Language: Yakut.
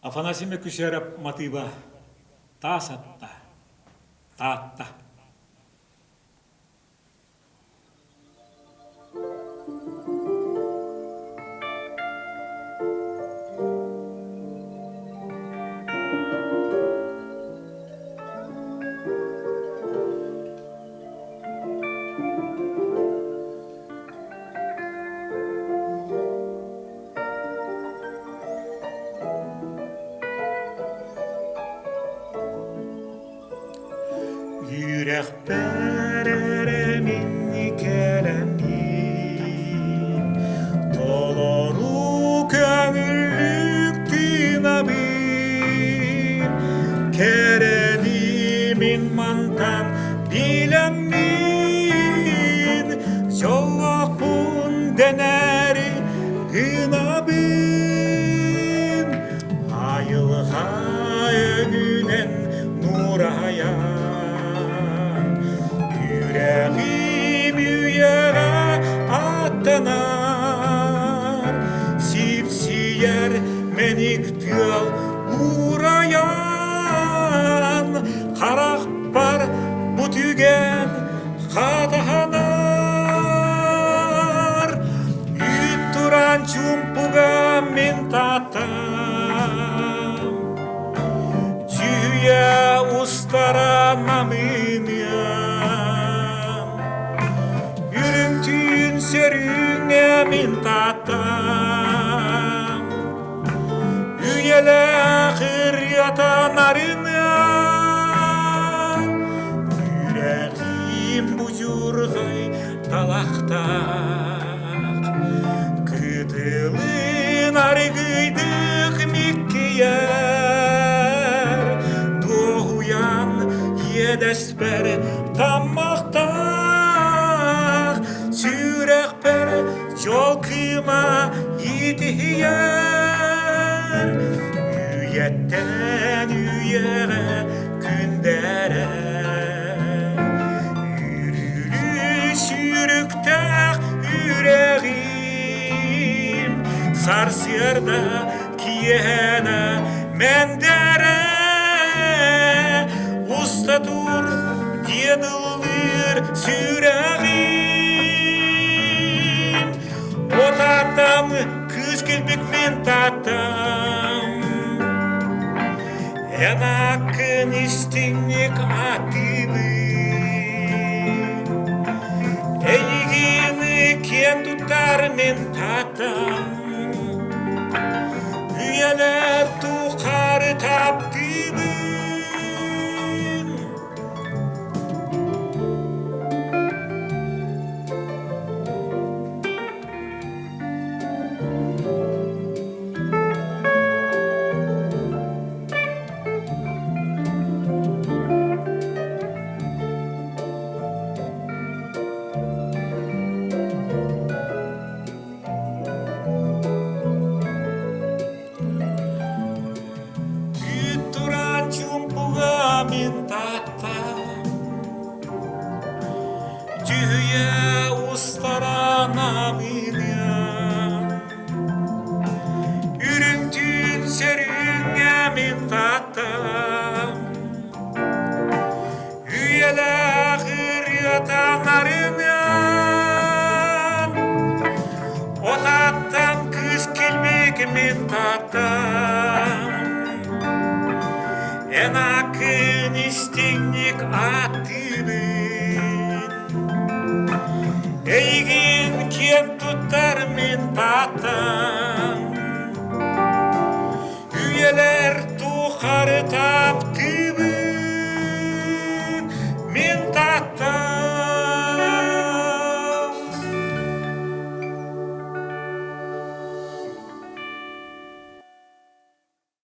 Афанасий Мөкүсүөрэп матыыба Таас атта, Таатта. Үрэхпэр эрэ мин кэлэммин, толору көҥүллүк тыынабын, кэрэни мин мантан билэммин, дьоллоохпун дэнэри гынабын. Айылҕа өҥүнэн нуурайан, үрэҕим үйэҕэ аттанар, сипсийэр мэник тыал уурайан, харахпар бу түгэн хатаһанар. Үүт туран чуумпуга мин татам, Дьүүйэ устара намыыныам, Үрүҥ түүн сөрүүҥэ мин татам, Үйэлээх ырыата нарыныам, Үрэҕим будьурҕай талахтаах, Кытылын аргыйдык миккийэр, Дуоһуйан иэдэспэр таммахтаах, Сүрэхпэр дьол кыыма иитиһийэр, Үйэттэн үйэҕэ күндээрэр. Үүрүлүү сүүрүктээх үрэҕим, сарсыарда киэһэнэ мэндээрэ, уста тур диэн ыллыыр сүрэҕим. Отатам кыыс кэлбит мин татам, Эн ааккын истиҥник ааттыыбын, Эйигин киэн туттар мин татам, Үйэлэр тухары таптыыбын. Үүт тураан чуумпуга мин тааттам, Дьүһүйэ устара намыыныам, Үрүҥ түүн сөрүүҥҥэ мин тааттам, Үйэлээх ырыата нарыныам, Отаттан кыыс килбик мин тааттам, Эн аккын истиҥник ааттыыбын, Эйигин киэн туттар мин тааттам.